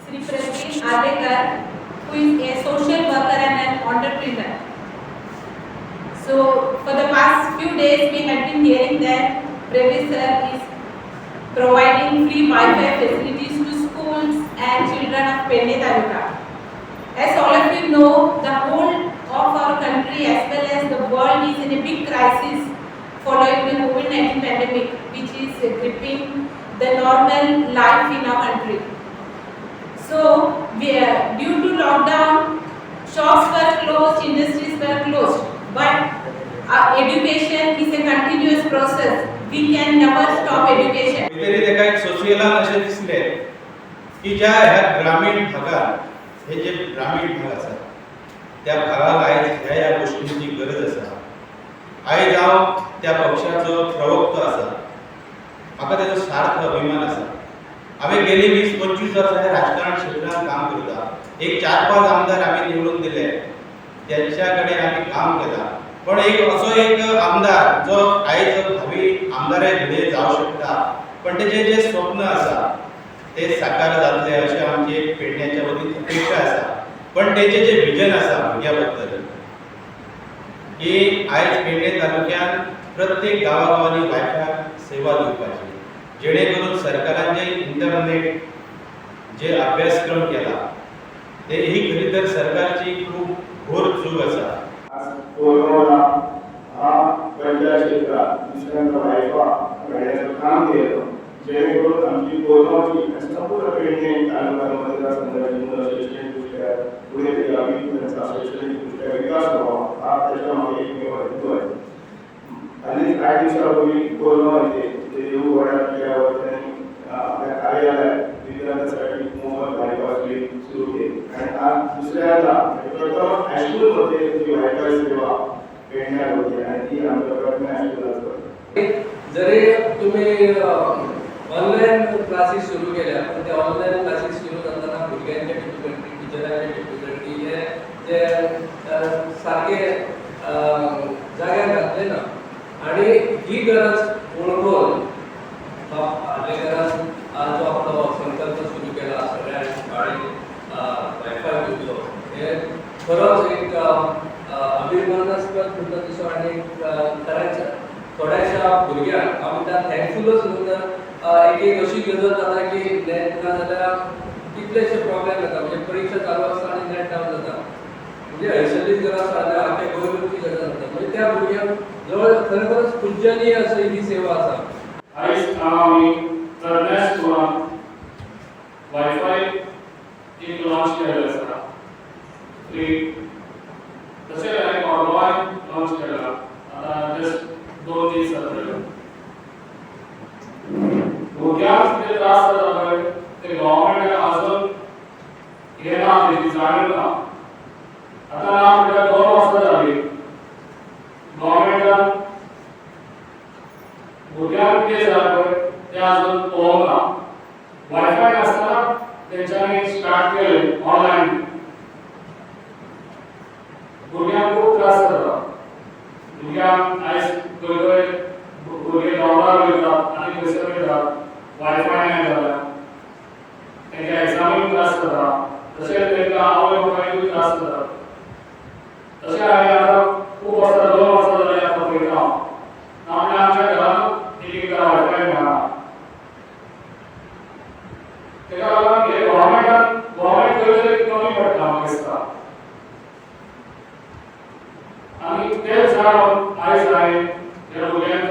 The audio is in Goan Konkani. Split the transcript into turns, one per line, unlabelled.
Sri Praveen Arlekar, who is a social worker and an entrepreneur. So, for the past few days, we have been hearing that Praveen sir is providing free Wi-Fi facilities to schools and children of Pedne Taluka. As all of you know, the whole of our country as well as the world is in a big crisis following the COVID-19 pandemic, which is gripping the normal life in our country. So, we are, due to lockdown, shops were closed, industries were closed, but our education is a continuous process. We can never stop education.
खंय तरी ताका एक सोशलान अशें दिसलें की ज्या ह्या ग्रामीण भागात हे जे ग्रामीण भाग आसा त्या भागाक आयज ह्या ह्या गोश्टींची गरज आसा. आयज हांव त्या पक्षाचो प्रवक्तो आसा, म्हाका तेजो सार्थ अभिमान आसा. हांवें गेली 20-25 वर्सां ह्या राजकारण क्षेत्रांत काम करता. एक चार पांच आमदार आमी निवडून दिले, त्यांच्या कडेन आमी काम केलां, पण एक असो एक आमदार जो आयज भावी आमदारय घडये जावं शकता, पण तेजें जें स्वप्न आसा ते साकार जातलें अशें आमची एक पेडण्याच्या वतीन अपेक्षा आसा. पण तेजें जें विजन आसा भुरग्या बद्दल की आयज पेडणे तालुक्यान प्रत्येक गांवागांवांनी वायफाय सेवा दिवपाची, जेणे करून सरकारान जे इंटरनेट जे अभ्यासक्रम केला ते ही खरी तर सरकारची खूब घोर चूक आसा.
आज कोरोना हा पंचायत क्षेत्रात दुसऱ्यांचा वायफाय घालण्याचं काम केलं, जेणेकरून आमची कोरोनाची आणि संपूर्ण पेडणे तालुका मतदारसंघाची मुलं शैक्षणिकदृष्ट्या पुढे यावी, त्यांचा शैक्षणिकदृष्ट्या विकास व्हावा, हा त्याच्यामागे एकमेव हेतू आहे. हल्लीच 8 दिवसापूर्वी कोरोना येथे ते देऊळवाडा किल्ल्यावर त्यांनी आपल्या कार्यालयात विद्यार्थ्यांसाठी मोफत वायफाय सोयी सुरू केली आणि आज दुसऱ्यांदा, म्हणजे प्रथम हायस्कूलमध्ये ती वायफाय सेवा पेडण्यात होती आणि ती आमच्या प्रज्ञा हायस्कूलात होती.
जरी तुम्ही ऑनलायन क्लासीस सुरू केल्या, पण ते ऑनलायन क्लासीस सुरू जाताना भुरग्यांचे डिफिकल्टी, टिचरांचे डिफिकल्टी हे ते सारखे जाग्यार घातले ना. आणि ही गरज वळखून आर्लेकरान जो आपलो संकल्प सुरू केला, सगळ्या शाळेत वायफाय दिवचो, हे खरोच एक अभिमानास्पद म्हणटा तसो. आनी खरेंच थोड्याशा भुरग्यांक हांव म्हणटा थँकफुलच न्हू, तर एक एक अशी गजाल जाता की नेट ना जाल्यार कितलेशे प्रॉब्लेम जाता. म्हणजे परिक्षा चालू आसता आनी नेट डावन जाता, म्हणजे हयसरलीच गरज आसा जाल्यार आख्या गोंयभरची गजाल जाता. म्हणजे त्या भुरग्यांक जवळ खरें पूजनीय अशी ही सेवा आसा.
आयज हांगा आमी प्रज्ञा स्कुलान वायफाय एक लॉन्च केलेलं आसा फ्री. तशेंच हांवें कोरगांवाय लॉन्च केला, आतां जस्ट 2 दीस जातले. भुरग्यांक कितें त्रास जाता पळय, ते गव्हर्मेंटाक अजून हें ना, तेजी जाणीव ना. आतां ना म्हटल्यार 2 वर्सां जाली. गव्हर्मेंटान भुरग्यांक कितें जाय पळय तें अजून पळोवंक ना. वायफाय नासतना तेंच्यांनी स्टार्ट केलें ऑनलायन. भुरग्यांक खूब त्रास जाता. भुरग्यांक आयज खंय खंय भुरगे दोंगरार वयतात आनी खंयसर वयतात, वायफाय ना जाल्यार तेंच्या एग्जामीक त्रास जाता, तशेंच तेंकां आवय बापायकूय त्रास जाता. तशें हांवें आतां खूब वर्सां, 2 वर्सां जालीं आतां पळयता हांव, ना म्हणल्यार आमच्या घरांत एक एकदां वायफाय मेळना. तेका लागून हे गव्हर्मेंटान, गव्हर्मेंट खंय तरी कमी पडटा म्हाका दिसता. आनी तेच जाणून आयज हांवें ह्या भुरग्यांक